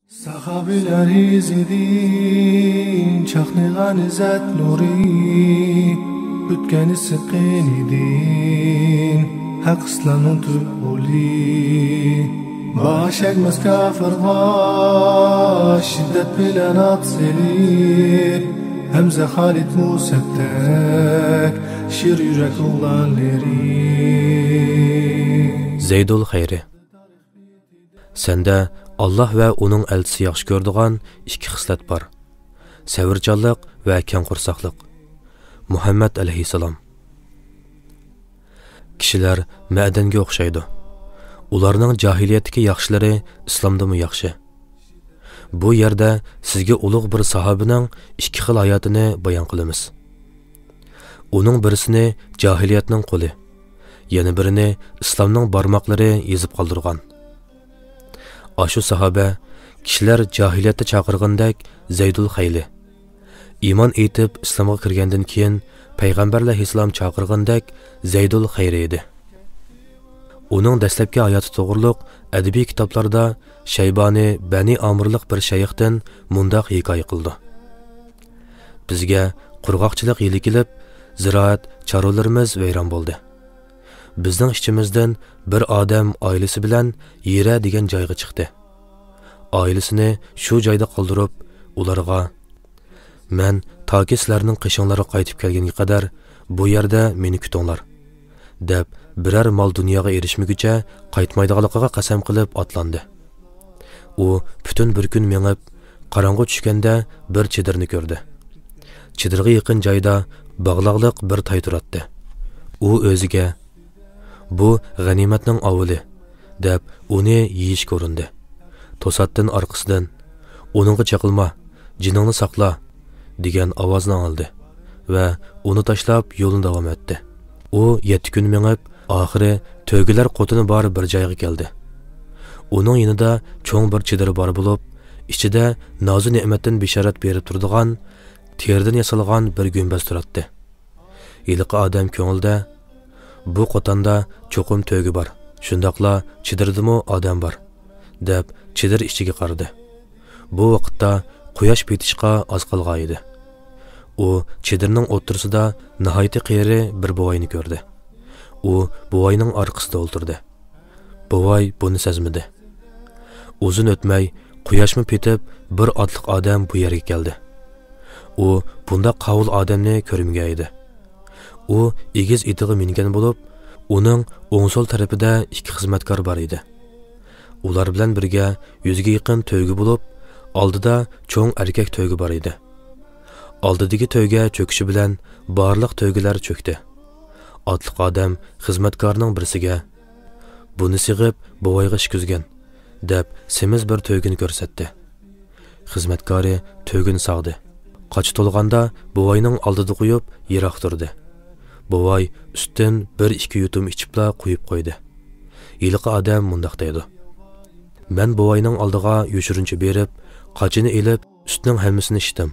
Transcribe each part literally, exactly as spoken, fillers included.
ساخاۋىلەر ئىزىدىن چاقنىغان ئىززەت نۇرى، ئۆتكەن ئىسسىق قېنىدىن ھەق ئىسلامنىڭ تۈپ غولى. باش ئەگمەس كاپىرغا شىددەت بىلەن ئات سېلىپ، ھەمزە خالىد مۇسەپتەك شىر يۈرەك ئوغلانلىرى. زەيدۇل خەيرى. سەندە ئاللاھ ۋە ئۇنىڭ ئەلچىسى ياخشى كۆرىدىغان ئىككى خىسلەت بار: سەۋرچانلىق ۋە كەڭ قورساقلىق. مۇھەممەد ئەلەيھىسسالام. كىشىلەر مەدەنگە ئوخشايدۇ. ئۇلارنىڭ جاھىلىيەتتىكى ياخشىلىرى ئىسلامدىمۇ ياخشى. بۇ يەردە سىزگە ئۇلۇغ بىر ساھابىنىڭ ئىككى خىل ھاياتىنى بايان قىلىمىز. ئۇنىڭ بىرسىنى جاھىلىيەتنىڭ قولى، يەنە بىرىنى ئىسلامنىڭ بارماقلىرى يېزىپ قالدۇرغان. ئاشۇ ساھابە كىشىلەر جاھىلىيەتتە چاقىرغىنىدەك زەيدۇل خەيلى، ئىمان ئېيتىپ ئىسلامغا كىرگەندىن كېيىن پەيغەمبەر ئەلەيھىسسالام چاقىرغىنىدەك زەيدۇل خەيرى ئىدى. ئۇنىڭ دەسلەپكى ھاياتى توغرۇلۇق ئەدەبىي كىتابلاردا شەيبانى بەنى ئامىرلىق بىر شەيختىن مۇنداق ھېكايە قىلىدۇ: بىزگە قۇرغاقچىلىق يىلى كېلىپ، زىرائەت، چارۋىلىرىمىز ۋەيران بولدى. بىزنىڭ ئىچىمىزدىن بىر ئادەم ئائىلىسى بىلەن يىرە دېگەن جايغا چىقتى. ئائىلىسىنى شۇ جايدا قالدۇرۇپ، ئۇلارغا، «مەن تاكى سىلەرنىڭ قېشىڭلارغا قايتىپ كەلگەنگە قەدەر بۇ يەردە مېنى كۈتۈڭلار» دەپ، بىرەر مال دۇنياغا ئېرىشمىگۈچە قايتمايدىغانلىقىغا قەسەم قىلىپ ئاتلاندى. ئۇ پۈتۈن بىر كۈن مېڭىپ، قاراڭغۇ چۈشكەندە بىر چېدىرنى كۆردى. چېدىرغا يېقىن جايدا باغلاقلىق بىر تاي تۇراتتى. ئۇ ئۆزىگە، «بۇ غەنىيمەتنىڭ ئاۋۇلى» دەپ، ئۇنى يېيىشكە ئۇرۇندى. توساتتىن ئارقىسىدىن، «ئۇنىڭغا چېقىلما، جېنىڭنى ساقلا» دېگەن ئاۋازنى ئاڭلىدى ۋە ئۇنى تاشلاپ يولىنى داۋام ئەتتى. ئۇ يەتتە كۈن مېڭىپ، ئاخىرى تۆگىلەر قوتىنى بار بىر جايغا كەلدى. ئۇنىڭ يېنىدا چوڭ بىر چېدىر بار بولۇپ، ئىچىدە نازۇ نېمەتتىن بېشارەت بېرىپ تۇرىدىغان تېرىدىن ياسالغان بىر گۈمبەز تۇراتتى. ھېلىقى ئادەم كۆڭلىدە، «بۇ قوتاندا چوقۇم تۆگە بار، شۇنداقلا چېدىردىمۇ ئادەم بار» دەپ، چېدىر ئىچىگە قارىدى. بۇ ۋاقىتتا قۇياش پېتىشقا ئاز قالغانىدى. ئۇ چېدىرنىڭ ئوتتۇرىسىدا ناھايىتى قېرى بىر بوۋاينى كۆردى. ئۇ بوۋاينىڭ ئارقىسىدا ئولتۇردى. بوۋاي بۇنى سەزمىدى. ئۇزۇن ئۆتمەي، قۇياشمۇ پېتىپ، بىر ئاتلىق ئادەم بۇ يەرگە كەلدى. ئۇ بۇنداق قاۋۇل ئادەمنى كۆرمىگەن ئىدى. ئۇ ئېگىز ئېتىغا مىنگەن بولۇپ، ئۇنىڭ ئوڭ سول تەرىپىدە ئىككى خىزمەتكار بار ئىدى. ئۇلار بىلەن بىرگە يۈزگە يېقىن تۆگە بولۇپ، ئالدىدا چوڭ ئەركەك تۆگە بار ئىدى. ئالدىدىكى تۆگە چۆكۈشى بىلەن بارلىق تۆگىلەر چۆكتى. ئاتلىق ئادەم خىزمەتكارنىڭ بىرسىگە، «بۇنى سېغىپ، بوۋايغا ئىچكۈزگىن» دەپ، سېمىز بىر تۆگىنى كۆرسەتتى. خىزمەتكارى تۆگىنى ساغدى. قاچا تولغاندا بوۋاينىڭ ئالدىدا قويۇپ، يىراق تۇردى. بوۋاي ئۈستتىن بىر-ئىككى يۇتۇم ئىچىپلا قويۇپ قويدى. ھېلىقى ئادەم مۇنداق دەيدۇ: «مەن بوۋاينىڭ ئالدىغا يوشۇرۇنچە بېرىپ، قاچىنى ئېلىپ، سۈتنىڭ ھەممىسىنى ئىچتىم.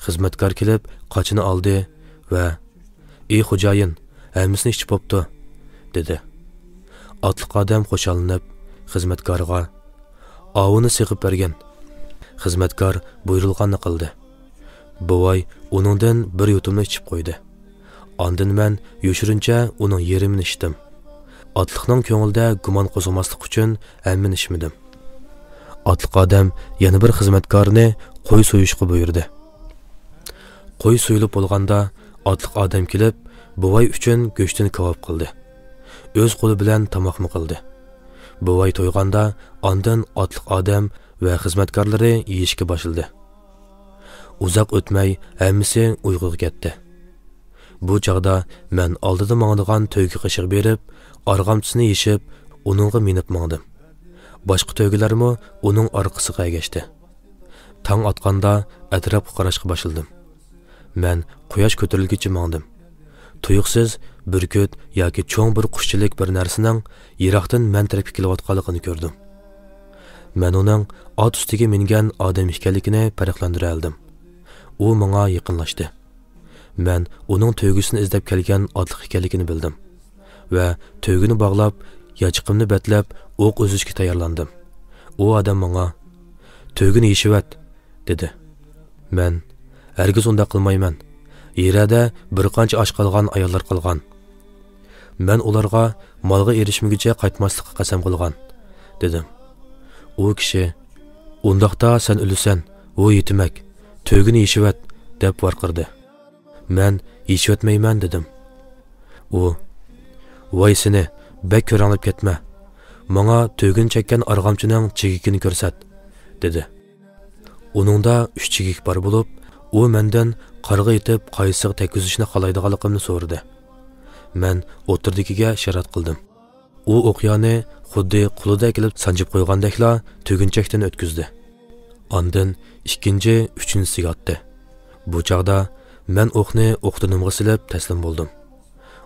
خىزمەتكار كېلىپ، قاچىنى ئالدى ۋە، 'ئى خوجايىن، ھەممىسىنى ئىچىپ بوپتۇ!' دېدى.» ئاتلىق ئادەم خۇشاللىنىپ، خىزمەتكارغا، «ئاۋۇنى سېغىپ بەرگىن.» خىزمەتكار بۇيرۇلغاننى قىلدى. بوۋاي ئۇنىڭدىن بىر يۇتۇمنى ئىچىپ قويدى. ئاندىن مەن يوشۇرۇنچە ئۇنىڭ يېرىمىنى ئىچتىم. ئاتلىقنىڭ كۆڭلىدە گۇمان قوزغىماسلىق ئۈچۈن ھەممىنى ئىچمىدىم. ئاتلىق ئادەم يەنە بىر خىزمەتكارنى قوي سويۇشقا بۇيرۇدى. قوي سويۇلۇپ بولغاندا، ئاتلىق ئادەم كېلىپ، بوۋاي ئۈچۈن گۆشتىن كاۋاپ قىلدى. ئۆز قولى بىلەن تاماقمۇ قىلدى. بوۋاي تويغاندا، ئاندىن ئاتلىق ئادەم ۋە خىزمەتكارلىرى يېيىشكە باشلىدى. ئۇزاق ئۆتمەي ھەممىسى ئۇيقۇغا كەتتى. بۇ چاغدا مەن ئالدىدا ماڭىدىغان تۆگە قېشىغا بېرىپ، ئارغامچىسىنى يېشىپ، ئۇنىڭغا مىنىپ ماڭدىم. باشقا تۆگىلەرمۇ ئۇنىڭ ئارقىسىغا ئەگەشتى. تاڭ ئاتقاندا ئەتراپقا قاراشقا باشلىدىم. مەن قۇياش كۆتۈرۈلگىچە ماڭدىم. تۇيۇقسىز بۈركۈت ياكى چوڭ بىر قۇشچىلىك بىر نەرسىنىڭ يىراقتىن مەن تەرەپكە كېلىۋاتقانلىقىنى كۆردۈم. مەن ئۇنىڭ ئات ئۈستىگە مىنگەن ئادەم ئىكەنلىكىنى پەرقلەندۈرەلىدىم. ئۇ ماڭا يېقىنلاشتى. مەن ئۇنىڭ تۆگىسىنى ئىزدەپ كەلگەن ئاتلىق ئىكەنلىكىنى بىلدىم ۋە تۆگىنى باغلاپ، ياچىقىمنى بەتلەپ، ئوق ئۈزۈشكە تەييارلاندىم. ئۇ ئادەم ماڭا، تۆگىنى يېشىۋەت» دېدى. مەن: «ھەرگىز ئۇنداق قىلمايمەن. ھىرەدە بىر قانچە ئاچ قالغان ئاياللار قالغان. مەن ئۇلارغا مالغا ئېرىشمىگۈچە قايتماسلىققا قەسەم قىلغان» دېدىم. ئۇ كىشى: «ئۇنداقتا سەن ئۆلىسەن، ھۇ يېتىمەك، تۆگىنى يېشىۋەت» دەپ ۋارقىرىدى. مەن: «يېشىۋەتمەيمەن» دېدىم. ئۇ: «ۋاي سېنى، بەك كۆرەڭلەپ كەتمە. ماڭا تۆگىنى چەككەن ئارغامچىنىڭ چېكىكىنى كۆرسەت» دېدى. ئۇنىڭدا ئۈچ چېكىك بار بولۇپ، ئۇ مەندىن قارغا ئېتىپ قايسىغا تەگكۈزۈشنى خالايدىغانلىقىمنى سورىدى. مەن ئوتتۇرىدىكىگە ئىشارەت قىلدىم. ئۇ ئوقيانى خۇددى قولىدا ئەكېلىپ سانجىپ قويغاندەكلا تۆگىنچەكتىن ئۆتكۈزدى. ئاندىن ئىككىنچى، ئۈچىنچىسىگە ئاتتى. بۇ چاغدا مەن ئوقنى ئوقدىنىمغا سېلىپ تەسلىم بولدۇم.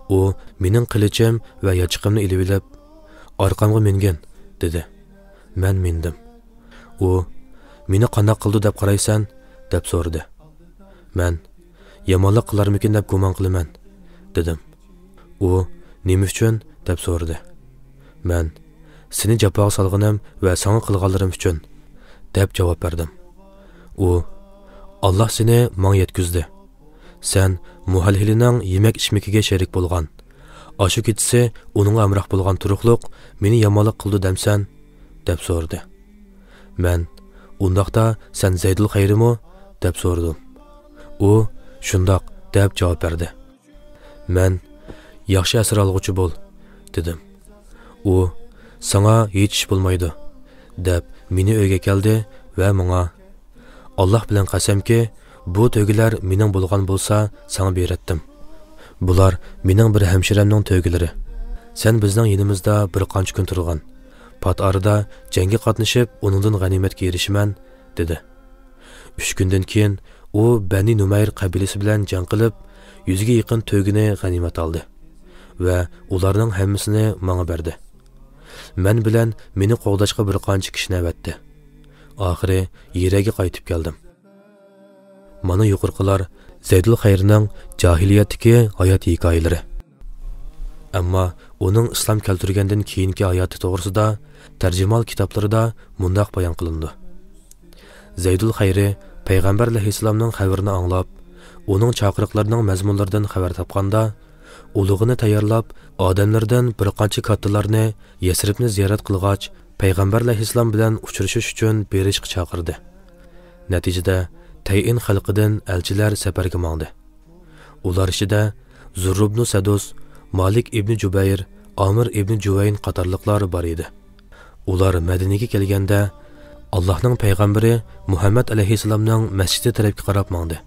ئۇ مېنىڭ قىلىچىم ۋە ياچىقىمنى ئېلىۋېلىپ، «ئارقامغا مىنگىن» دېدى. مەن مىندىم. ئۇ: «مېنى قانداق قىلىدۇ دەپ قارايسەن؟» دەپ سورىدى. مەن: «يامانلىق قىلارمىكىن دەپ گۇمان قىلىمەن» دېدىم. ئۇ: «نېمە ئۈچۈن؟» دەپ سورىدى. مەن: «سېنى جاپاغا سالغىنىم ۋە ساڭا قىلغانلىرىم ئۈچۈن» دەپ جاۋاب بەردىم. ئۇ: «ئاللا سېنى ماڭا يەتكۈزدى. سەن مۇھەلھىلىنىڭ يېمەك-ئىچمىكىگە شېرىك بولغان، ئاشۇ كېچىسى ئۇنىڭغا ھەمراھ بولغان تۇرۇقلۇق مېنى يامانلىق قىلىدۇ دەمسەن؟» دەپ سورىدى. مەن: «ئۇنداقتا سەن زەيدۇل خەيرىمۇ؟» دەپ سورىدىم. ئۇ: «شۇنداق» دەپ جاۋاب بەردى. مەن: «ياخشى ئەسىر ئالغۇچى بول» دېدىم. ئۇ: «ساڭا ھېچ ئىش بولمايدۇ» دەپ مېنى ئۆيگە كەلدى ۋە ماڭا: «ئاللا بىلەن قەسەمكى، بۇ تۆگىلەر مېنىڭ بولغان بولسا، ساڭا بېرەتتىم. بۇلار مېنىڭ بىر ھەمشىرەمنىڭ تۆگىلىرى. سەن بىزنىڭ يېنىمىزدا بىر قانچە كۈن تۇرغىن. پات ئارىدا جەڭگە قاتنىشىپ، ئۇنىڭدىن غەنىيمەتكە ئېرىشىمەن» دېدى. ئۈچ كۈندىن كېيىن ئۇ بەنى نۇمەير قەبىلىسى بىلەن جەڭ قىلىپ، يۈزگە يېقىن تۆگىنى غەنىيمەت ئالدى ۋە ئۇلارنىڭ ھەممىسىنى ماڭا بەردى. مەن بىلەن مېنى قوغداشقا بىر قانچە كىشىنى ئەۋەتتى. ئاخىرى ھىرەگە قايتىپ كەلدىم. مانا يۇقىرىقىلار زەيدۇل خەيرنىڭ جاھىلىيەتتىكى ھايات ھېكايىلىرى. ئەمما ئۇنىڭ ئىسلام كەلتۈرگەندىن كېيىنكى ھاياتى توغرىسىدا تەرجىمىھال كىتابلىرىدا مۇنداق بايان قىلىنىدۇ: زەيدۇل خەيرى پەيغەمبەر ئەلەيھىسسالامنىڭ خەۋىرىنى ئاڭلاپ، ئۇنىڭ چاقىرىقلىرىنىڭ مەزمۇنلىرىدىن خەۋەر تاپقاندا، ئۇلۇغىنى تەييارلاپ، ئادەملىرىدىن بىر قانچە كاتتىلارنى يەسرىبنى زىيارەت قىلغاچ، پەيغەمبەر ئەلەيھىسسالام بىلەن ئۇچرىشىش ئۈچۈن بېرىشقا چاقىردى. نەتىجىدە، تەيئىن خەلقىدىن ئەلچىلەر سەپەرگە ماڭدى. ئۇلار ئىچىدە زۇرر ئىبنى سەدۇس، مالىك ئىبنى جۇبەير، ئامىر ئىبنى جۇۋەين قاتارلىقلار بار ئىدى. ئۇلار مەدىنىگە كەلگەندە، ئاللاھنىڭ پەيغەمبىرى مۇھەممەد ئەلەيھىسسالامنىڭ مەسچىتى تەرەپكە قاراپ ماڭدى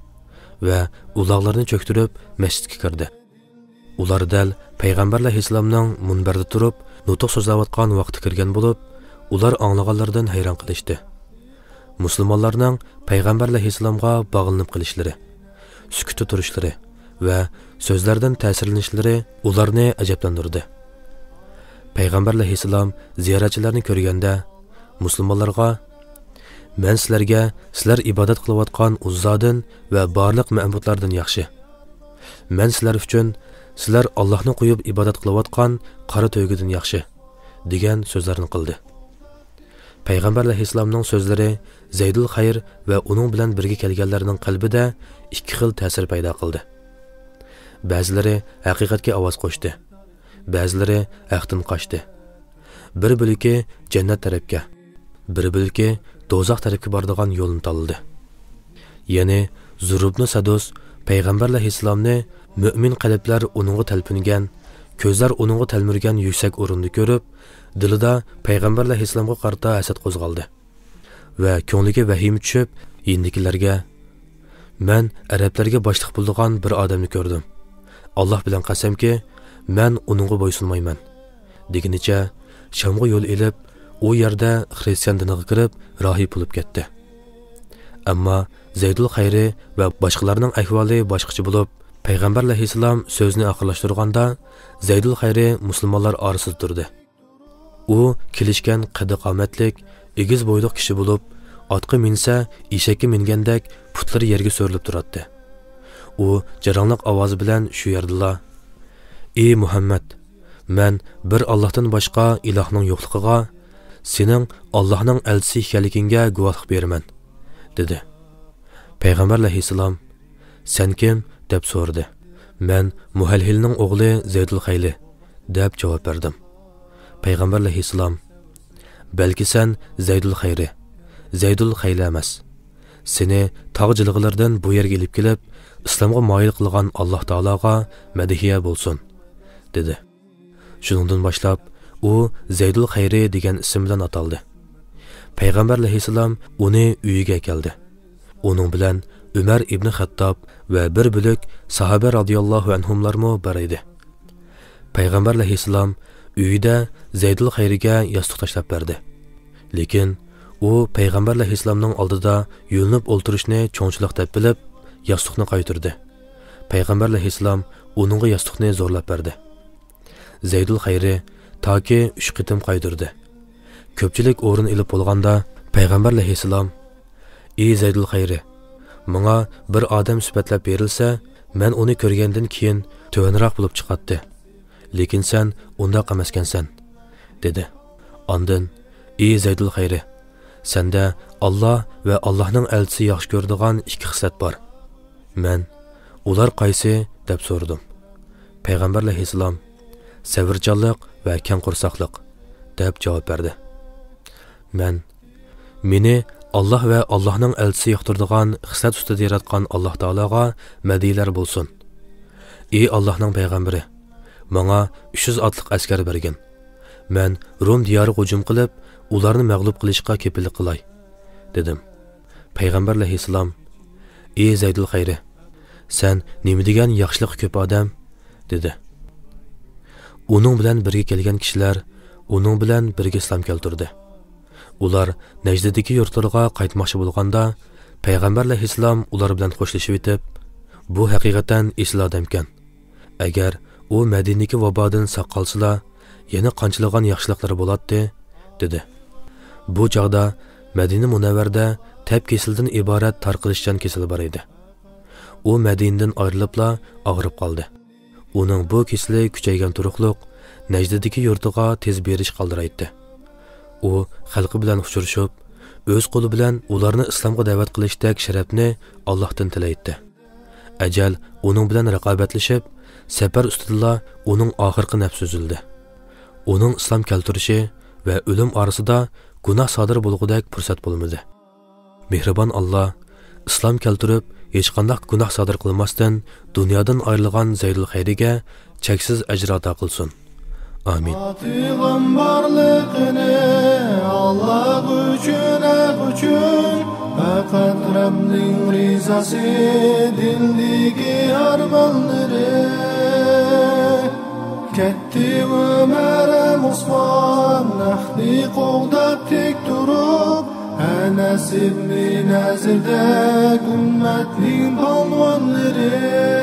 ۋە ئۇلاغلىرىنى چۆكتۈرۈپ، مەسچىتكە كىردى. ئۇلار دەل پەيغەمبەر ئەلەيھىسسالامنىڭ مۇنبەردە تۇرۇپ نۇتۇق سۆزلەۋاتقان ۋاقتىدا كىرگەن بولۇپ، ئۇلار ئاڭلىغانلىرىدىن ھەيران قېلىشتى. مۇسۇلمانلارنىڭ پەيغەمبەر ئەلەيھىسسالامغا باغلىنىپ قېلىشلىرى، سۈكۈتتە تۇرۇشلىرى ۋە سۆزلەردىن تەسىرلىنىشلىرى ئۇلارنى ئەجەبلەندۈردى. پەيغەمبەر ئەلەيھىسسالام زىيارەتچىلەرنى كۆرگەندە، مۇسۇلمانلارغا: «مەن سىلەرگە سىلەر ئىبادەت قىلىۋاتقان ئۇززادىن ۋە بارلىق مەبۇدلاردىن ياخشى. مەن سىلەر ئۈچۈن سىلەر ئاللاھنى قويۇپ ئىبادەت قىلىۋاتقان قارا تۆگىدىن ياخشى» دېگەن سۆزلەرنى قىلدى. پەيغەمبەر ئەلەيھىسسالامنىڭ سۆزلىرى زەيدۇل خەير ۋە ئۇنىڭ بىلەن بىرگە كەلگەنلەرنىڭ قەلبىدە ئىككى خىل تەسىر پەيدا قىلدى. بەزىلىرى ھەقىقەتكە ئاۋاز قوشتى، بەزىلىرى ھەقتىن قاچتى. بىر بۆلىكى جەننەت تەرەپكە، بىر بۆلىكى دوزاخ تەرەپكە بارىدىغان يولنى تاللىدى. يەنى زۇرر ئىبنى سەدۇس پەيغەمبەر ئەلەيھىسسالامنى مۆمىن قەلبلەر ئۇنىڭغا تەلپۈنگەن، كۆزلەر ئۇنىڭغا تەلمۈرگەن يۈكسەك ئورۇندا كۆرۈپ، دىلىدا پەيغەمبەر ئەلەيھىسسالامغا قارىتا ھەسەت قوزغالدى ۋە كۆڭلىگە ۋەھىمە چۈشۈپ، يېنىدىكىلەرگە: «مەن ئەرەبلەرگە باشلىق بولىدىغان بىر ئادەمنى كۆردۈم. ئاللاھ بىلەن قەسەمكى، مەن ئۇنىڭغا بويسۇنمايمەن» دېگىنىچە، شامغا يول ئېلىپ، ئۇ يەردە خرىستىيان دىنىغا كىرىپ، راھىب بولۇپ كەتتى. ئەمما زەيدۇل خەيرى ۋە باشقىلارنىڭ ئەھۋالى باشقىچە بولۇپ، پەيغەمبەر ئەلەيھىسسالام سۆزىنى ئاخىرلاشتۇرغاندا، زەيدۇل خەيرى مۇسۇلمانلار ئارىسىدا تۇردى. ئۇ كېلىشكەن قەددى-قامەتلىك، ئېگىز بويلۇق كىشى بولۇپ، ئاتقا مىنسە، ئېشەككە مىنگەندەك پۇتلىرى يەرگە سۆرىلىپ تۇراتتى. ئۇ جاراڭلىق ئاۋازى بىلەن شۇ يەردىلا: «ئى مۇھەممەد، مەن بىر ئاللاھتىن باشقا ئىلاھنىڭ يوقلۇقىغا، سېنىڭ ئاللاھنىڭ ئەلچىسى ئىكەنلىكىڭگە گۇۋاھلىق بېرىمەن» دېدى. پەيغەمبەر ئەلەيھىسسالام: «سەن كىم؟» دەپ سورىدى. «مەن مۇھەلھىلنىڭ ئوغلى زەيدۇل خەيرى» دەپ جاۋاب بەردىم. پەيغەمبەر ئەلەيھىسسالام: «بەلكى سەن زەيدۇل خەيرى، زەيدۇل خەيلى ئەمەس. سېنى تاغ جىلغىلىرىدىن بۇ يەرگە ئېلىپ كېلىپ، ئىسلامغا مايىل قىلغان ئاللاھ تائالاغا مەدھىيە بولسۇن» دېدى. شۇنىڭدىن باشلاپ ئۇ زەيدۇل خەيرى دېگەن ئىسىم بىلەن ئاتالدى. پەيغەمبەر ئەلەيھىسسالام ئۇنى ئۆيىگە ئەكەلدى. ئۇنىڭ بىلەن ئۆمەر ئىبنى خەتتاب ۋە بىر بۆلەك ساھابە رازىياللاھۇ ئەنھۇملارمۇ بار ئىدى. پەيغەمبەر ئەلەيھىسسالام ئۆيىدە زەيدۇل خەيرىگە ياستۇق تاشلاپ بەردى. لېكىن ئۇ پەيغەمبەر ئەلەيھىسسالامنىڭ ئالدىدا يۆلىنىپ ئولتۇرۇشنى چوڭچىلىق دەپ بىلىپ، ياستۇقنى قايتۇردى. پەيغەمبەر ئەلەيھىسسالام ئۇنىڭغا ياستۇقنى زورلاپ بەردى. زەيدۇل خەيرى تاكى ئۈچ قېتىم قايتۇردى. كۆپچىلىك ئورۇن ئېلىپ بولغاندا، پەيغەمبەر ئەلەيھىسسالام: «ئى زەيدۇل خەيرى، ماڭا بىر ئادەم سۈپەتلەپ بېرىلسە، مەن ئۇنى كۆرگەندىن كېيىن تۆۋەنرەك بولۇپ چىقاتتى. لېكىن سەن ئۇنداق ئەمەسكەنسەن» دېدى. ئاندىن: «ئى زەيدۇل خەيرى، سەندە ئاللاھ ۋە ئاللاھنىڭ ئەلچىسى ياخشى كۆرىدىغان ئىككى خىسلەت بار. مەن ئۇلار قايسى دەپ سورىدىم. پەيغەمبەر ئەلەيھىسسالام سەۋرچانلىق ۋە كەڭ قورساقلىق دەپ جاۋاب بەردى. مەن مېنى ئاللاھ ۋە ئاللاھنىڭ ئەلچىسى ياقتۇرىدىغان خىسلەت ئۈستىدە ياراتقان ئاللاھ تائالاغا مەدھىيەلەر بولسۇن. ئى ئاللاھنىڭ پەيغەمبىرى، ماڭا ئۈچ يۈز ئاتلىق ئەسكەر بەرگىن. مەن روم دىيارىغا ھۇجۇم قىلىپ، ئۇلارنى مەغلۇپ قىلىشقا كېپىللىك قىلاي» دېدىم. پەيغەمبەر ئەلەيھىسسالام: «ئى زەيدۇل خەيرى، سەن نېمە دېگەن ياخشىلىقى كۆپ ئادەم» دېدى. ئۇنىڭ بىلەن بىرگە كەلگەن كىشىلەر ئۇنىڭ بىلەن بىرگە ئىسلام كەلتۈردى. ئۇلار نەجدىدىكى يۇرتلىرىغا قايتماقچى بولغاندا، پەيغەمبەر ئەلەيھىسسالام ئۇلار بىلەن خوشلىشىۋېتىپ: «بۇ ھەقىقەتەن ئېسىل ئادەمكەن. ئەگەر ئۇ مەدىنىدىكى ۋابادىن ساق قالسىلا، يەنە قانچىلىغان ياخشىلىقلىرى بولاتتى» دېدى. بۇ چاغدا مەدىنە مۇنەۋۋەردە تەپ كېسىلىدىن ئىبارەت تارقىلىشچان كېسىلى بار ئىدى. ئۇ مەدىنىدىن ئايرىلىپلا ئاغرىپ قالدى. ئۇنىڭ بۇ كېسىلى كۈچەيگەن تۇرۇقلۇق نەجدىدىكى يۇرتىغا تېز بېرىش قالدىرايتتى. ئۇ خەلقى بىلەن ئۇچرىشىپ، ئۆز قولى بىلەن ئۇلارنى ئىسلامغا دەۋەت قىلىشتەك شەرەپنى ئاللاھتىن تىلەيتتى. ئەجەل ئۇنىڭ بىلەن رىقابەتلىشىپ، سەپەر ئۈستىدىلا ئۇنىڭ ئاخىرقى نەپسى ئۈزۈلدى. ئۇنىڭ ئىسلام كەلتۈرۈشى ۋە ئۆلۈم ئارىسىدا گۇناھ سادىر بولغۇدەك پۇرسەت بولمىدى. مېھرىبان ئاللا ئىسلام كەلتۈرۈپ، ھېچقانداق گۇناھ سادىر قىلماستىن دۇنيادىن ئايرىلغان زەيدۇل خەيرىگە چەكسىز ئەجىر ئاتا قىلسۇن. ئامىن. ئاتىغان بارلىقىنى ئاللا ئۈچۈن، ھەق ئۈچۈن، پەقەت رەبنىڭ رىزاسى، دىلدىكى ئارمانلىرى. كەتتى ئۆمەر ھەم ئوسمان، ھەقنى قوغداپ تىك تۇرۇپ، ئەنەس ئىبنى نەزىردەك ئۈممەتنىڭ پالۋانلىرى.